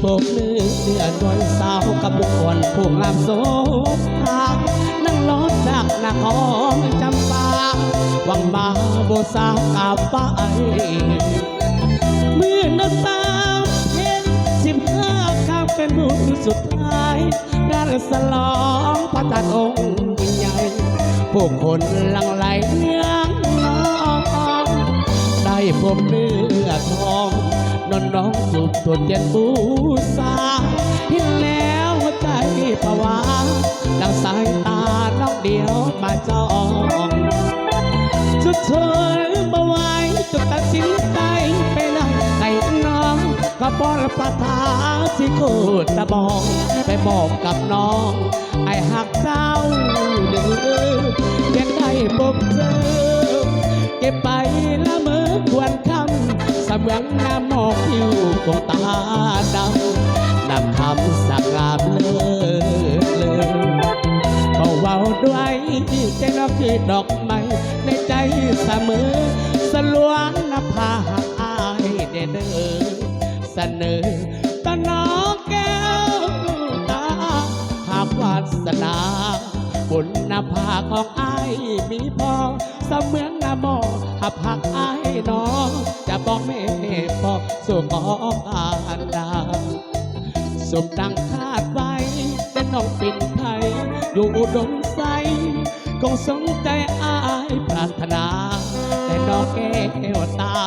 ພົບເນື້ອດວງສາວກັບບຸກຄົນຜູ້ງາມໂສພາ ນັ່ງລົດຈາກນະຄອນຈຳປາ ຫວັງວ່າບໍ່ຊ້າກະໄປ ມື້ນັ້ນຕາມເພັນສິບຫ້າຄ່ຳເປັນບຸນສຸດທ້າຍ ງານສະຫຼອງພະທາດອົງໃຫຍ່ ຜູ້ຄົນຫຼັ່ງໄຫຼເຮືອງນອງ ໄດ້ພົບເນື້ອທອງ ນອນນອງຈູບຕົວຈຽນບູຊາ ເຫັນແລ້ວຫົວໃຈພະວາ ດັ່ງສາຍຕານ້ອງດຽວມາຈ້ອງ ສຸດທົນບໍ່ໄຫວ ຈຶ່ງຕັດສິນໃຈໄປນຳໃຫ້ນ້ອງ ຂໍພອນພະທາດສີໂຄດຕະບອງ ໄປບອກກັບນ້ອງ ອ້າຍຮັກເຈົ້າເດີ ຢາກໄດ້ພົບເຈີ ເກັບໄປລະເມີຄວນຄຳ ສະເໝືອນງາມໝອກຜິວຄົງຕາດຳ ນຳຄຳສັກງາມເລີດເລີ ຂໍເວົ້າດ້ວຍໃຈນອກຄືດອກໄມ້ ໃນໃຈສະເໝີ ສະຫຼວນນະພາຮັກອ້າຍແດ່ເດີ ສະເໜີ ຕານ້ອງແກ້ວຕາ ຫາກວາດສະໜາ ບຸນນະພາຂອງອ້າຍມີພໍ ສະເໝືອນນະໝໍຮັບຮັກອ້າຍນ້ອງ ຈະບອກແມ່ພໍ່ສູ່ຂໍການດາ ສົມດັ່ງຄາດໄວ້ ແຕ່ນ້ອງເປັນໄພຢູ່ອຸດົມໄຊ ຄົງສົມໃຈອ້າຍປາດຖະໜາ ແຕ່ນ້ອງແກ້ວຕາ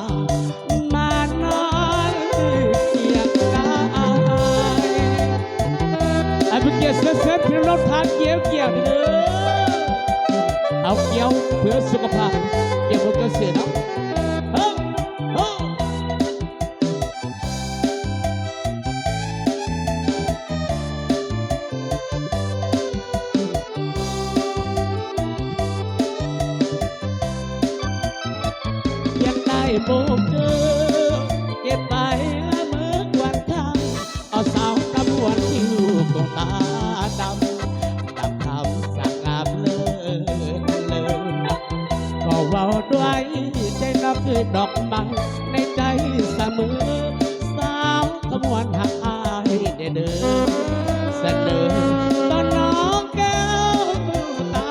ມານອນຄຽງກາຍ ໃຫ້ເປັນກຽດເຊີນພີ່ນ້ອງທານແກ້ວໆເດີ ເອົາແກ້ວເພື່ອສຸຂະພາບ ແກ້ວບໍ່ແກ້ວເສຍເນາະ ເອີ ເອີ. ຢາກໄດ້ໂບກເຈີ ເກັບໄປລະເມີກວນຄຳ ເອົາສາວຂະບວນຄິ້ວຄົງຕາດຳ ດຳຄຳສັກງາມເລີດເລີ ຂໍເວົ້າດ້ວຍໃຈນອກຄືດອກໄມ້ ໃນໃຈສະເໝີ ສາວຂະບວນຮັກອ້າຍແດ່ເດີ ສະເໜີຕໍ່ນ້ອງແກ້ວຕາ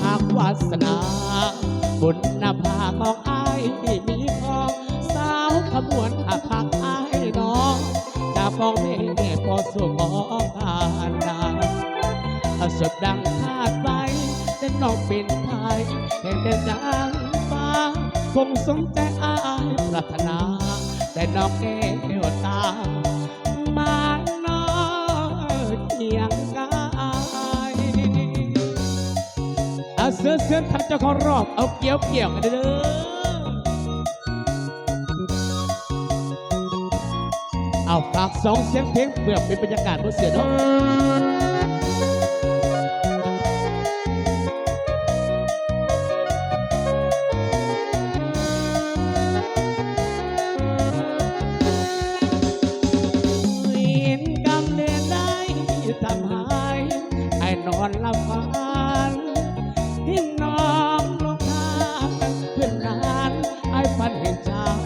ຫາກວາດສະໜາ ບຸນນະພາຂອງອ້າຍມີພໍ ສາວຂະບວນຮັກອ້າຍນ້ອງ ຈາກຂອງແມ່ພໍ່ສູ່ຂໍການດາ ສົມດັ່ງຄາດໄວ້ ແຕ່ນ້ອງເປັນໄພແຫ່ງແດນຈາງຟ້າ ຄົງສົມໃຈອ້າຍປາດຖະໜາ ແຕ່ນ້ອງແກ້ວຕາ ມານອນຄຽງກາຍ ອາ ເຊີນ ເຊີນທາງເຈົ້າຂອງຮອບ ເອົາກຽວໆກັນເດີ ເອົາ ຝາກສອງສຽງເພງ ເພື່ອເປັນບັນຍາກາດບໍ່ເສຍເນາະ ເຫັນກຳເນີນໄດ້ທຳໃຫ້ອ້າຍນອນຫຼັບຝັນ ເຫັນນ້ອງລົງທາງພື້ນນານ ອ້າຍຝັນເຫັນເຈົ້າ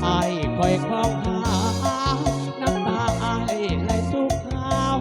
ອ້າຍຄອຍຄອງຫາ ນ້ຳຕາອ້າຍໄຫຼທຸກຄາວ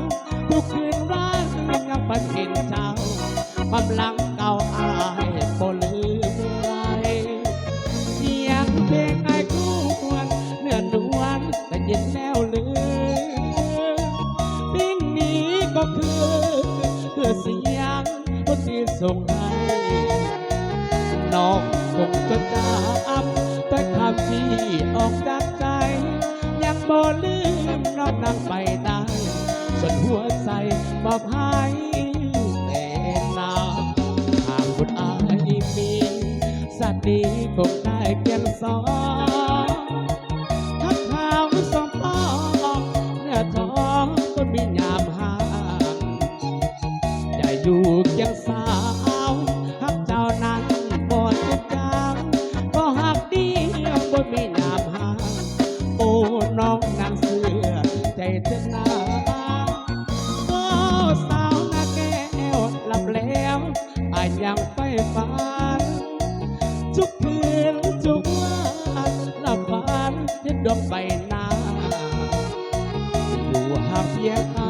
ສຽງອ້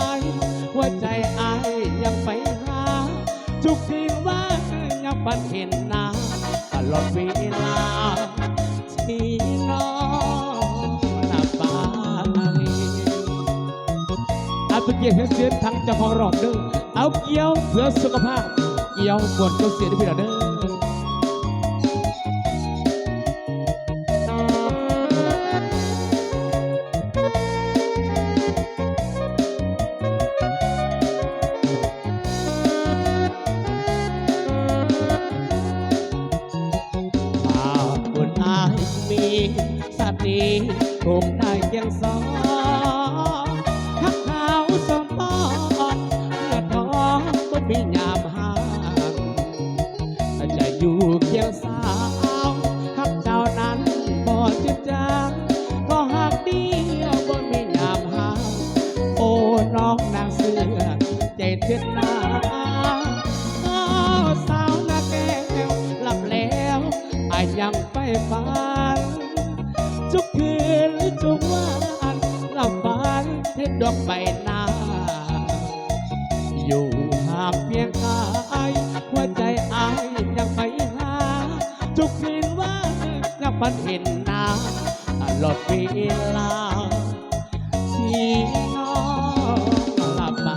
າຍ ຫົວໃຈອ້າຍຍັງໄປຫາ ທຸກຄືນວານຍັງຝັນເຫັນໜ້າ ຕະຫຼອດເວລາທີ່ນ້ອງນະໄປ. ອາ ເປັນກຽດເຮັດເຊີນທາງເຈົ້າຂອງຮ້ອງເດີ້ ເອົາກ່ຽວເພື່ອສຸຂະພາບ ກ່ຽວມ່ວນກັບສຽງເດີ້ພີ່ນ້ອງເດີ້. ຖ້າຄົນອ້າຍມີສະຕິ ຄົງໄດ້ຄຽງສອງ ຮັກເຮົາສອງຄົນ ເມື່ອທ້ອງບໍ່ມີຍາມຫ່າງ ຈະຢູ່ຄຽງສາວ ຮັກເຈົ້ານັ້ນບໍ່ຈືດຈາງ ກໍຮັກດຽວບໍ່ມີຍາມຫ່າງ ໂອ້ ນ້ອງນາງເຊື່ອໃຈເທີດນາ ສາວນາແກ້ວ ຫຼັບແລ້ວ ອ້າຍຍັງໄປຝັນ ທຸກຄືນທຸກວັນ ຫຼັບຝັນເຫັນດອກໄມ້ນາ ຢູ່ຫ່າງພຽງກາຍ ຫົວໃຈອ້າຍຍັງໄປຫາ ທຸກຄືນວັນຍັງຝັນເຫັນໜ້າ ຕະຫຼອດເວລາທີ່ນ້ອງຫຼັບໄປ.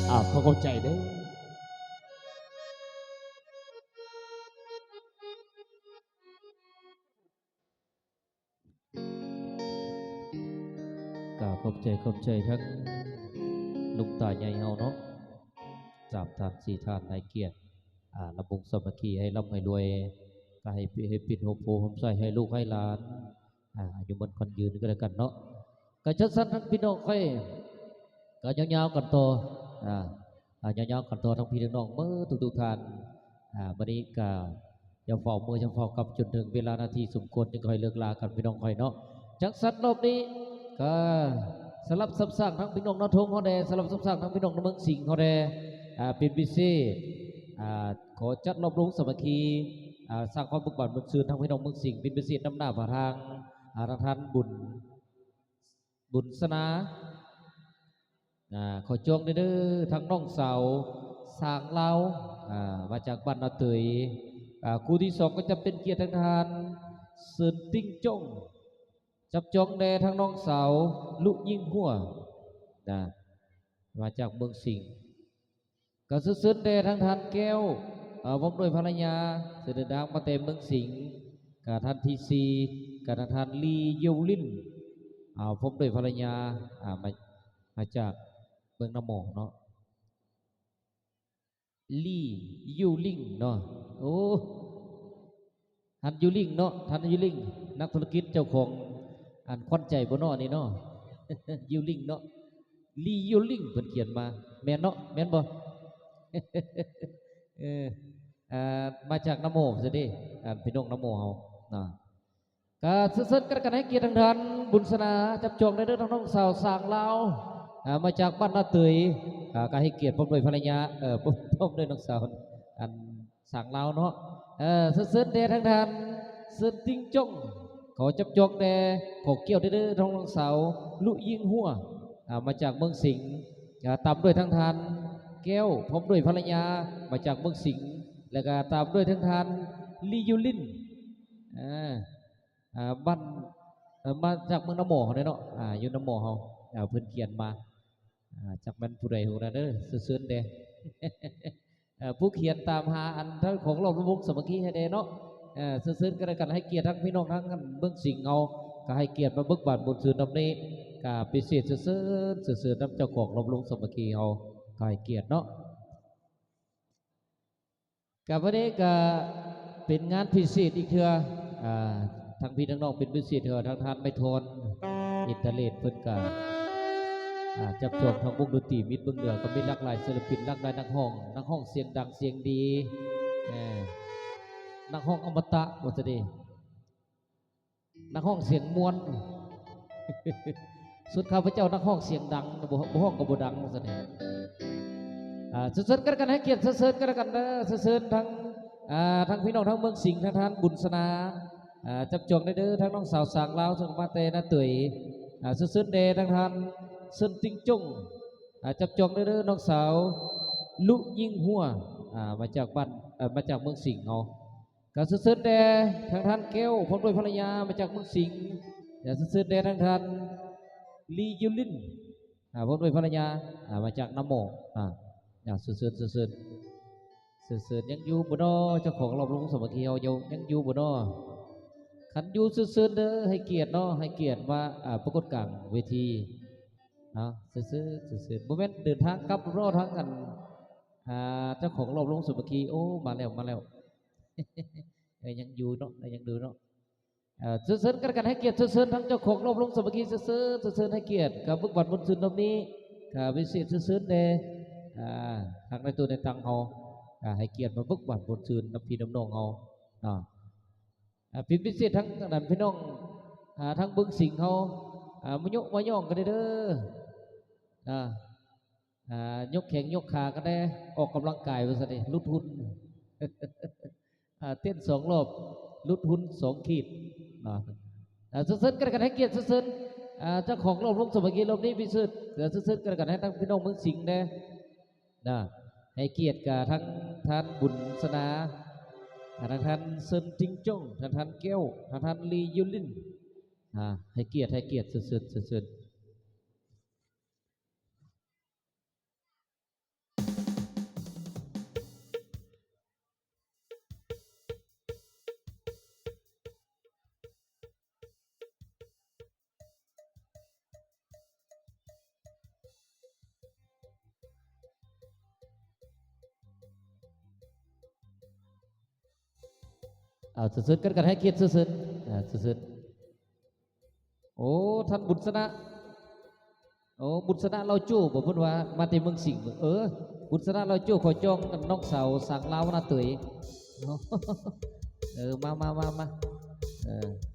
ອາ ຂໍຂອບໃຈເດີ້. ກະຂອບໃຈ ຂອບໃຈທັງລຸງຕາໃຫຍ່ເຮົາເນາະ ສາມທ່ານ ສີ່ທ່ານ ໃຫ້ກຽດ ອາ ລຳວົງສາມັກຄີ ໃຫ້ລ່ຳໃຫ້ລວຍ ກະໃຫ້ ໃຫ້ເປັນຮົ່ມໂພຮົ່ມໄຊໃຫ້ລູກໃຫ້ຫຼານ ອາ ອາຍຸໝັ້ນຂວັນຍືນກໍແລ້ວກັນເນາະ. ກະຈັ່ງຊັ້ນທັງພີ່ນ້ອງຂ້ອຍ ກະຍາວໆກັນຕໍ່ ອາ ອາ ຍາວໆກັນຕໍ່ທັງພີ່ທັງນ້ອງເໝິດທຸກໆທ່ານ. ອາ ບັດນີ້ກະຢ່າຟ້າວເມືອຢ່າຟ້າວກັບ ຈົນເຖິງເວລານາທີສົມຄວນ ຈຶ່ງຄ່ອຍເລີກລາກັນພີ່ນ້ອງຂ້ອຍເນາະ. ຈັກສັນລອບນີ້ກະສະຫຼັບສັບສ້າງທັງພີ່ນ້ອງນາທົ່ງເຮົາແດ່ ສະຫຼັບສັບສ້າງທັງພີ່ນ້ອງນະເມືອງສິງເຮົາແດ່ ອາ ເປັນພິເສດ ອາ ຂໍຈັດລອບລົງສາມັກຄີ ອາ ສ້າງຄວາມເບີກບານມ່ວນຊື່ນທັງພີ່ນ້ອງເມືອງສິງ ເປັນພິເສດນຳໜ້າພາທາງ ອາ ທາງທ່ານບຸນ ບຸນສະໜາ ອາ ຂໍຈອງເດີ້ ທາງນ້ອງສາວສາງລາວ ອາ ມາຈາກບ້ານນາເຕີຍ. ອາ ຄູ່ທີສອງກໍຈະເປັນກຽດທາງທ່ານເຊີນຕິງຈົງ ຈັບຈອງແດ່ທາງນ້ອງສາວລຸຍິງຫົວ ນະ ມາຈາກເມືອງສິງ. ກໍເຊີນແດ່ທາງທ່ານແກ້ວ ອາ ພ້ອມດ້ວຍພັນລະຍາ ເຊິ່ງເດີນທາງມາແຕ່ເມືອງສິງ. ກະທ່ານທີສີ່ ກະທາງທ່ານລີໂຢລິນ ອາ ພ້ອມດ້ວຍພັນລະຍາ ອາ ມາ ມາຈາກເມືອງນາໝໍ້ເນາະ ລີໂຢລິງເນາະ. ໂອ້ ທ່ານຢູລິງເນາະ ທ່ານຢູລິງ ນັກທຸລະກິດເຈົ້າຂອງ ອັນ ຂວັນໃຈບໍ່ເນາະນີ້ເນາະ ຢູລິງເນາະ ລີໂຢລິງ ເພິ່ນຂຽນມາ ແມ່ນເນາະ ແມ່ນບໍ່? ເອີ ເອີ ມາຈາກນາໝໍ້ຊະເດ ອັນ ພີ່ນ້ອງນາໝໍ້ເຮົານະ. ກະເຊີນກັນ ກັນໃຫ້ກຽດທາງທ່ານບຸນສະໜາ ຈັບຈອງແດ່ເດີ້ ທາງນ້ອງສາວສາງລາວ ອາ ມາຈາກບ້ານນາເຕີຍ ອາ ກໍໃຫ້ກຽດພ້ອມດ້ວຍພັນລະຍາ ເອີ ພ້ອມ ພ້ອມດ້ວຍນ້ອງສາວ ອັນ ສາງລາວເນາະ ເອີ ເຊີນແດ່ທາງທ່ານເຊີນຕິງຈົງ ຂໍຈັບຈອງແດ່ ຂໍກ່ຽວແດ່ເດີ້ ທາງນ້ອງສາວລຸຍິງຫົວ ອາ ມາຈາກເມືອງສິງ ອາ ຕາມດ້ວຍທາງທ່ານແກ້ວ ພ້ອມດ້ວຍພັນລະຍາ ມາຈາກເມືອງສິງ ແລ້ວກໍຕາມດ້ວຍທາງທ່ານລີຢູລິນ ອາ ອາ ບ້ານ ເອີ ມາຈາກເມືອງນາໝໍ້ເຮົາເດ້ເນາະ ອາ ຢູ່ນາໝໍ້ເຮົາ ອາ ເພິ່ນຂຽນມາ ອາ ຈັກແມ່ນຜູ້ໃດຮູ້ນະເດີ ເຊີນແດ່ ເອີ ຜູ້ຂຽນຕາມຫາອັນທາງຂອງລອບລຳວົງສາມັກຄີໃຫ້ແດ່ເນາະ ເອີ ເຊີນກັນແລະກັນ ໃຫ້ກຽດທັງພີ່ນ້ອງທາງເມືອງສິງເຮົາ ກໍໃຫ້ກຽດມາເບີກບານບຸນຊື່ນນຳນີ້ ກໍພິເສດເຊີນ ເຊີນນຳເຈົ້າຂອງລອບລຳວົງສາມັກຄີເຮົາ ກໍໃຫ້ກຽດເນາະ. ກະມື້ນີ້ກະເປັນງານພິເສດອີກເທື່ອ ອາ ທັງພີ່ທັງນ້ອງເປັນພິເສດເທື່ອ ທາງທ່ານໄມທອນ ອິນທະເລດ ເພິ່ນກະ ອາ ຈັບຈອງທາງວົງດົນຕີມິດເມືອງເໜືອ ກໍມີຫຼາກຫຼາຍສິນລະປິນ ຫຼາກຫຼາຍນັກຮ້ອງ ນັກຮ້ອງສຽງດັງສຽງດີ ເອີ ນັກຮ້ອງອະມະຕະວ່າຊັ້ນເດ. ນັກຮ້ອງສຽງມ່ວນ ສຸດຂ້າພະເຈົ້ານັກຮ້ອງສຽງດັງ ບໍ່ ບໍ່ຮ້ອງກໍບໍ່ດັງ ວ່າຊັ້ນເດ. ເ ອ່າ ເຊີນໆກັນລະກັນ ໃຫ້ກຽດເຊີນໆກັນລະກັນເດີ ເຊີນໆທັງ ອ່າ ທັງພີ່ນ້ອງທາງເມືອງສິງ ທາງທ່ານບຸນສະໜາ ອ່າ ຈັບຈອງໄດ້ເດີ ທາງນ້ອງສາວສາງລາວ ເຊິ່ງມາແຕ່ນາເຕີຍ ອ່າ ເຊີນໆແດ່ ທາງທ່ານເຊີນຕິງຈົງ ອ່າ ຈັບຈອງໄດ້ເດີ ນ້ອງສາວລຸຍິງຫົວ ອ່າ ມາຈາກບ້ານ ເອີ ມາຈາກເມືອງສິງເຮົາ ກໍເຊີນໆແດ່ ທາງທ່ານແກ້ວ ພ້ອມດ້ວຍພັນລະຍາ ມາຈາກເມືອງສິງ ແລະ ເຊີນໆແດ່ ທາງທ່ານລີຢູລິນ ອ່າ ພ້ອມດ້ວຍພັນລະຍາ ອ່າ ມາຈາກນາໝໍ້ ອ່າ ອ່າ ເຊີນໆ ເຊີນໆ ເຊີນໆ ຍັງຢູ່ບໍ່ນໍ ເຈົ້າຂອງລອບລົງສາມັກຄີເຮົາ ຍັງ ຍັງຢູ່ບໍ່ນໍ ຄັນຢູ່ເຊີນໆເດີ ໃຫ້ກຽດເນາະ ໃຫ້ກຽດມາ ອ່າ ປາກົດກາງເວທີເນາະ ເຊີນໆ ເຊີນໆ ບໍ່ແມ່ນເດີນທາງກັບເນາະ ທາງອັນ ອ່າ ເຈົ້າຂອງລອບລົງສາມັກຄີ ໂອ້ ມາແລ້ວ ມາແລ້ວ ເອີ ຍັງຢູ່ເນາະ ຍັງຢູ່ເນາະ ເອີ ເຊີນໆກັນລະກັນ ໃຫ້ກຽດເຊີນໆ ທາງເຈົ້າຂອງລອບລົງສາມັກຄີ ເຊີນໆ ເຊີນໆໃຫ້ກຽດກັບເບິກບານມ່ວນຊື່ນລອບນີ້ ກໍພິເສດເຊີນໆແດ່ ອ່າ ທາງນາຍຕູ້ນາຍຕັງເຮົາ ອ່າ ໃຫ້ກຽດມາເບິກບານມ່ວນຊື່ນນຳພີ່ນຳນ້ອງເຮົາເນາະ ອ່າ ເປັນພິເສດທັງອັນນັ້ນ ພີ່ນ້ອງ ອ່າ ທາງເມືອງສິງເຮົາ ອ່າ ມາຍົກມາຍ່ອງກັນເດີ ອ່າ ອ່າ ຍົກແຂງຍົກຂາກັນແດ່ ອອກກຳລັງກາຍວ່າຊັ້ນເດ ຫຼຸດຫຸ່ນ ອ່າ ເຕັ້ນສອງລອບ ຫຼຸດຫຸ່ນສອງຂີດເນາະ ອ່າ ເຊີນໆກັນລະກັນ ໃຫ້ກຽດເຊີນໆ ອ່າ ເຈົ້າຂອງລອບລົງສາມັກຄີລອບນີ້ພິເສດ ເຊີນໆກັນລະກັນ ໃຫ້ທາງພີ່ນ້ອງເມືອງສິງແດ່ນະ ໃຫ້ກຽດກັບທາງທ່ານບຸນສະໜາ ອ່າ ທາງທ່ານເຊີນຕິງຈົງ ທາງທ່ານແກ້ວ ທາງທ່ານລີຢູລິນ ອ່າ ໃຫ້ກຽດ ໃຫ້ກຽດ ເຊີນໆ ເຊີນໆ. ເອົາ ເຊີນໆກັນລະກັນ ໃຫ້ກຽດເຊີນໆ ອ່າ ເຊີນໆ ໂອ້ ທ່ານບຸນຊະນະ ໂອ້ ບຸນຊະນະລາວໂຈ້ບໍ ເພິ່ນວ່າມາແຕ່ເມືອງສິງ ເອີ ບຸນຊະນະລາວໂຈ້ ຂໍຈອງນ້ອງສາວສາງລາວນາເຕີຍ ເອີ ມາ ມາ ມາ ມາ ເອີ.